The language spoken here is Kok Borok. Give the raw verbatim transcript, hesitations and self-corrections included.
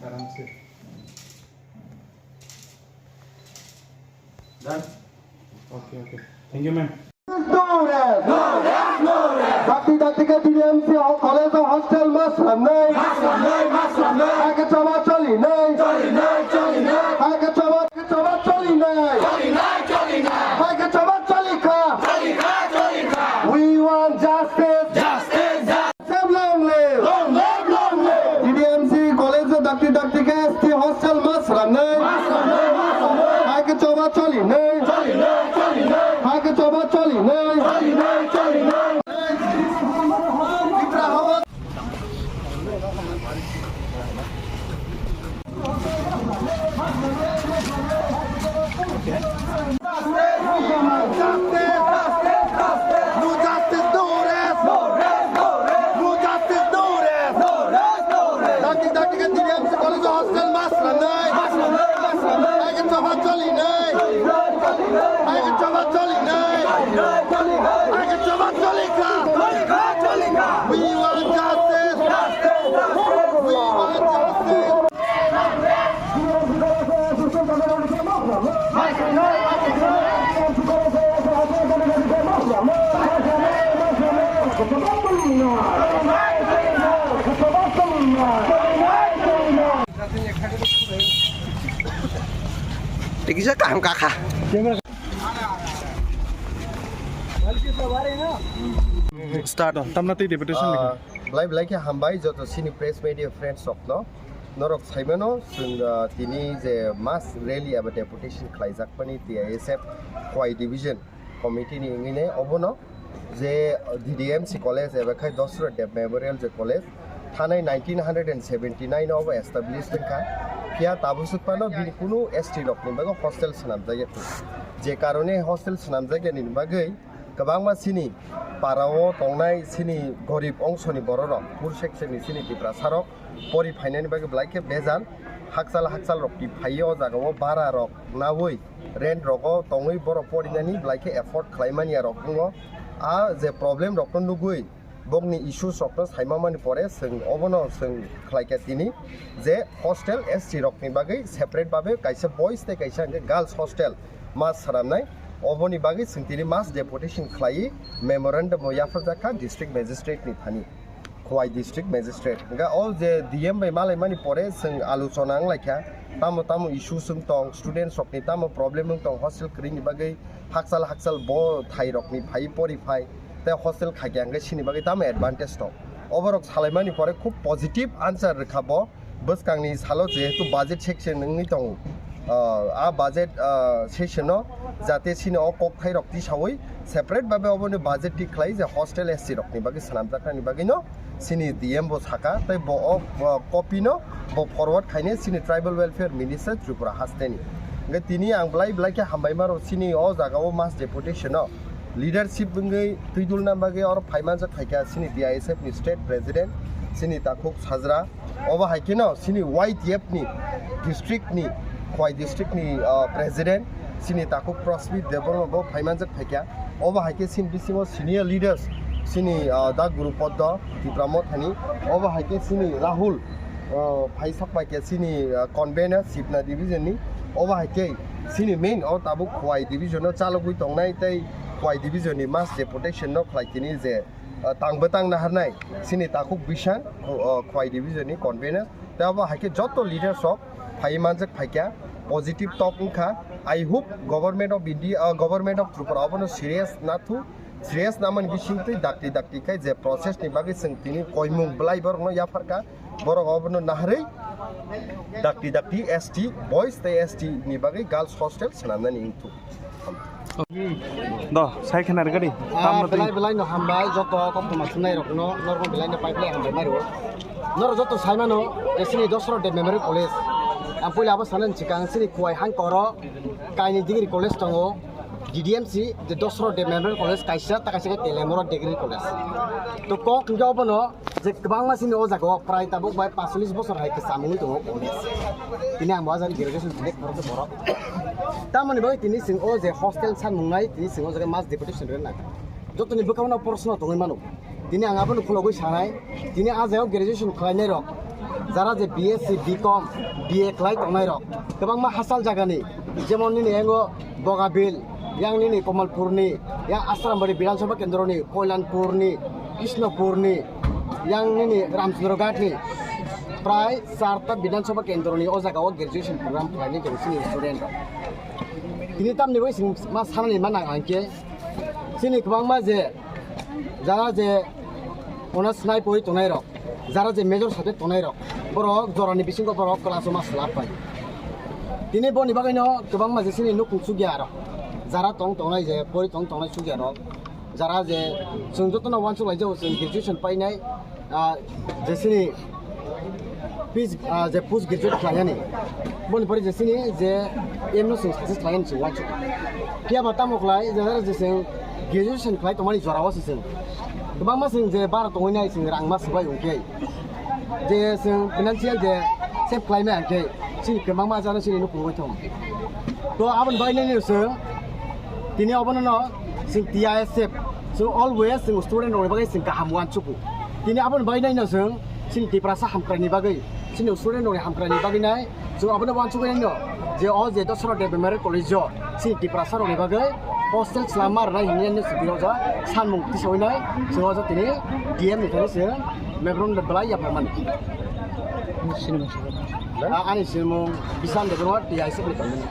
Aram se. Done? Okay, okay. Thank you, ma'am. No rest. No rest, no rest. Dakti dakti khe D D M C college o hostel mass ramnai. Mass ramnai, mass ramnai. Hai khe choba cholinai. Cholinai, cholinai. Hai khe choba, choba cholinai. Cholinai, cholinai. Hai khe choba cholikha. Cholikha, cholikha. We want justice. Justice, justice. Long live! Long live, long live! D D M C college o dakti dakti khe S T hostel mass ramnai. Mass ramnai, mass ramnai. Hai khe choba cholinai. Cholinai, cholinai. Hai khe choba cholinai. Cholinai, cholinai. We want justice! We want justice! Tikisa kaham kakha. Start. Tamna tei deputation Ah, belai belai khe hambai joto sini press media friends rokno. Norok saimano, chwng, ah, tini je mass rally eba deputation khlaijak pani T I S F Khowai Division Committee ni wngwi ne obono je D D M C College eba khai Dasarath Deb Memorial je college thanai nineteen hundred and seventy nine obo establish wngkha. Phiya tabuk sukpano bini kunu S T rokni bagwi hostel swnamjakya. Je karone hostel swnamjakya nini bagwi kwbangma chini para-o tongnai chini gorib ongsoni bororok, poor section ni chini Tiprasarok pori phainani bagwi belai khe bejal. Hakchal hakchal rok ti phaiwi o jaga o bara rok naui rent rogo tongwi borok porinani belai khe afford khlai manya rok wngo. A je problem rokno nugui bokni issues rokno saima mani pore chwng obono chwng khlai kha tini je hostel S T rokni bagwi separate babe kaisa boys tei kaisa hwnkhe girls hostel mass swnamnai. Oboni bagwi chwng tini mass deputation khlaiwi memorandum o yapharjak kha district magistrate ni thani. Khowai district magistrate. Hingkhe o je D M bai malaimani pore chwng alochona wnglaikha, tamo tamo issue chwng tong, students rokni tamo problem wng tong, hostel kwrwini bagwi hakchal hakchal bo thai rokni phai pori phai tei hostel khaikha hingkhe chini bagwi tamo advantage tong. Oborok salaimani pore khub positive answer rwkha bo. Bwskangni salo jehetu budget section wngwi tongo, ah, a budget, ah, session o jate chini o kokthairok tisawi separate babe oboni budget thik khlai je hostel S C rokni bagwi swnamjaknani bagwino chini D M bo saka, tei bo o, ah, copy no bo forward khaine chini Tribal Welfare Minister Tripura hasteni. Hingkhe tini ang belai belai khe hambai maro chini o jaga o mass deputation o leadership wngwi twidulna bagwi oro phaimanjak phaikha chini D I S F ni state president chini Takhuk Sajra. Obo hai kheno chini Y T F ni district ni, Khowai district ni, ah, president chini Takhuk Prasmit Debbarma bo phaimanjak phaikha. Obo hai khe chini bisingo senior leaders chini, ah, Da Guru Poddo Tipra Mothani. Obo hai khe chini Rahul, ah, phaisak bai khe chini, ah, convener Sibna division ni. Obo hai khe chini main o tabuk Khowai division o chalogwi tongnai tei Khowai division ni mass deputation no khlai tini je ah, tangbo tang naharnai chini Takhuk Bishan, Kho-, ah, Khowai division ni convener. Tei abo hai khe joto leaders rok phai manjak phaikha, positive talk wngkha. I hope Government of India, ah, Government of Tripura obono serious nathu, serious namani bisingtwi dakti dakti khai je process ni bagwi chwng tini koimung belai borokno yapharkha, borok obono naharwi dakti dakti S T boys tei S T ni bagwi girls hostel swnamnani wngthuk. Do, sai khna rwgadi. Ah, tamno twi. Belai belai no hambai, joto koktwma thumnai rokno, norokno belai no pai belai hambai mari o. Norok joto sai mano, je chini Dasarath Deb Memorial College. Ang puila abo sanani chikang chini Khowai hang koro, kaini degree college tongo, D D M C, je Dasarath Deb Memorial College kaisa, ta kaisa khe Telemura Degree College. To kok hwnkhe obono, je kwbangma chini o jaga o prai tabuk bai pash chollish bosor hai khe chamungwi tongo college. Tini ang bo ajani graduation direct borok khe borok. Tamoni bagwi tini chwng o je hostel sanmung nai, tini chwng o jaga mass deputation rwna nai. Jotoni bwkhao no proshno tongwi mano. Tini ang abono khulogwi sanai, tini a jagao graduation khlainai rok Jara je B S C, B Com, B A khlai tongnai rok kwbangma hachal jagani, jemon nini yango Bogabil, yang nini Kamalpurni, yang Asrambari Bidhan Sabha Kendroni, Koilanpurni, Krishnapurni, yang nini Ramchandra Ghatni, prai charta Bidhan Sabha Kendroni o jaga o graduation program khlainai tongo chini student rok. Tini tamni bai chwng ma sanani ma nang ang khe, chini kwbangma je jara je honours nai poi tongnai rok, jara je major subject tongnai rok, borok jorani bisingo borok class o ma swlak pai. Tini boni bagwino kwbangma je chini nukhung chukya rok, jara tong tongnai je pori tong tongnai chukya rok, jara je chwng jotono uansuk lai jago chwng graduation painai, ah, je chini pis-, ah, je post graduate khlainani, boni pore je chini je aim no chwng success khlainani chwng uansuk. Phiya ba tamo khlai, je jara je chwng graduation khlai tongmani jora o se chwng kwbangma chwng je bara tongwi nai chwng rang ma swbai hwnkhe, je chwng financial je save khlaimai hwnkhe chini kwbangma jara chini nukhungwi thung. To aboni bagwi nini chwng tini obono no chwng T I S F, chwng always chwng student rokni bagwi chwng kaham uansugo. Tini aboni bagwi naino chwng chini Tiprasa hamkraini bagwi, chini student rokni hamkraini bagwi nai chwng abono uansugwi naino je o je Dasarath Debbarma Memorial College o chini Tiprasa rokni bagwi hostel chwlama rwnai hinwi naino chwng tini o jaga sanmung tisawi nai chwng o jaga tini D M ni thani chwng memorandum belai yapharmani. Ani sinimung Bishan Debbarma, T I S F ni tongmani.